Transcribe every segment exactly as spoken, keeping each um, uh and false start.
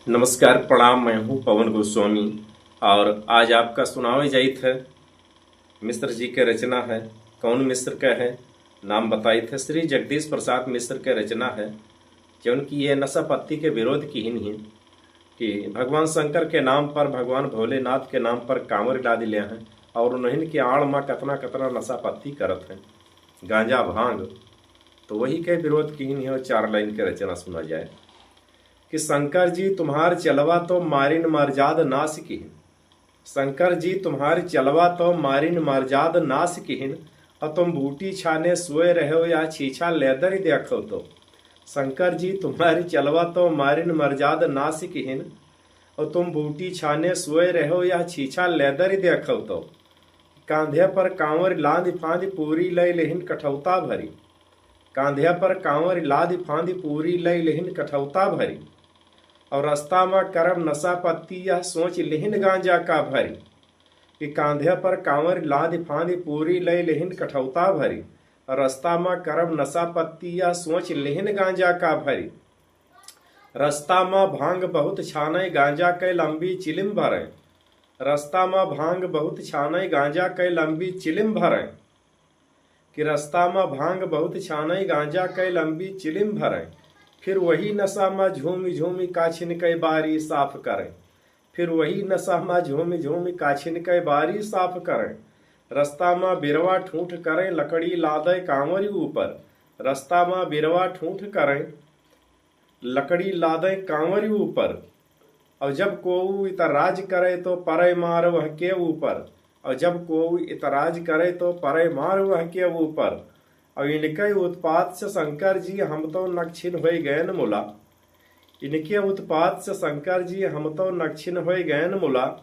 नमस्कार, प्रणाम, मैं हूँ पवन गोस्वामी और आज आपका सुनावे जाइत है, मिश्र जी के रचना है। कौन मिश्र का है, नाम बताइत है, श्री जगदीश प्रसाद मिश्र के रचना है, जौन कि ये नशा पत्ती के विरोध किहिन ही कि भगवान शंकर के नाम पर, भगवान भोलेनाथ के नाम पर कांवर लादि ले हैं और उन्हीं के आड़ मा कतना कतना नशा पत्ती करत हैं, गांजा भांग। तो वही के विरोध किहिन ही और चार लाइन के रचना सुना जाए कि शंकर जी तुम्हार चलवा तो मारिन मरजाद नाश किहिन। शंकर जी तुम्हार चलवा तो मारिन मरजाद नाश किहिन। और तुम बूटी छाने सोए रहो या छीछा लेदर देखो तो। शंकर जी तुम्हार चलवा तो मारिन मरजाद नाश किहिन। और तुम बूटी छाने सोए रहो या छीछा लेदर देखो तो। कांधे पर कांवर लाद फांद पूरी लय लेहिन कठौता भरी। कांधे पर कांवर लाद फांद पूरी लय लेहिन कठौता भरी। और रास्ता मा करब नशा पत्ती यह सोच लेहिन गांजा का भरी। कि कांधे पर कांवर लाद फांद पूरी लय लेहिन कठौता भरी। और रास्ता मा करब नशा पत्ती यह सोच लेहिन गांजा का भरी। रास्ता मा भांग बहुत छाने गांजा के लंबी चिलिम भरे। रास्ता मा भांग बहुत छाने गांजा के लंबी चिलिम भरे। कि रास्ता मा भांग बहुत छाने गांजा के लंबी चिलिम भरे। फिर वही नशा मा झूमी झूमी काछिन के बारी साफ करे। फिर वही नशा मा झूमी झूमी काछिन के बारी साफ करे। रास्ता मा बिरवा ठूठ करे लकड़ी लादे कांवरी ऊपर। रास्ता मा बिरवा ठूठ करे लकड़ी लादे कांवरी ऊपर। और जब कोऊ इतराज करे तो परे मार वह के ऊपर। और जब कोऊ इतराज करे तो परे मार वह के ऊपर। और इनके उत्पात से शंकर जी हम तो नक्षिन होई गयन मुला। इनके उत्पात से शंकर जी हम तो नक्षिन होई गयन मुला।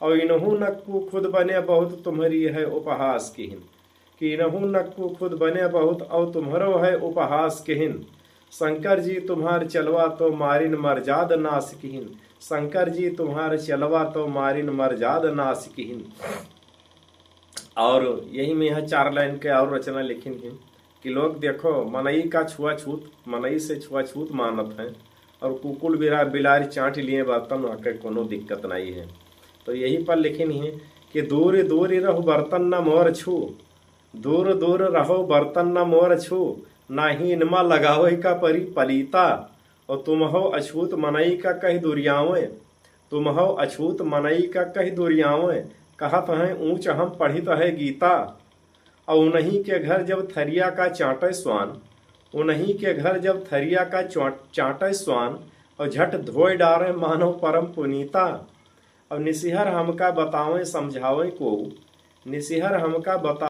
और इनहू नक्कू खुद बने बहुत तुम्हरी है उपहास किहिन। कि इनहू नक्कू खुद बने बहुत और तुम्हरो है उपहास किहिन। शंकर जी तुम्हार चलवा तो मारिन मरजाद नाश किहिन। शंकर जी तुम्हार चलवा तो मारिन मरजाद नाश किहिन। और यही में यह चार लाइन के और रचना लिखिन ही कि लोग देखो, मनई का छुआछूत, मनई से छुआछूत मानत हैं और कुकुल बिरा-, बिलारी चाट लिए बर्तन, वहाँ के कोनो दिक्कत नहीं है। तो यही पर लिखिन ही कि दूर दूर रहो बर्तन न मोर छू, दूर दूर रहो बर्तन न मोर छू, नाही इनमा लगावे का परी पलीता। और तुम हो अछूत मनई का कह दुरियावे, तुम हो अछूत मनई का कह दुरियावे, कहत हैं ऊंच हम पढ़ित है गीता। और उन्हीं के घर जब थरिया का चाटे स्वान, उन्हीं के घर जब थरिया का चौं-, चाटे स्वान, और झट धोए डारे मानव परम पुनीता। और निसिहर हमका बतावे समझावे को, निसिहर हमका बता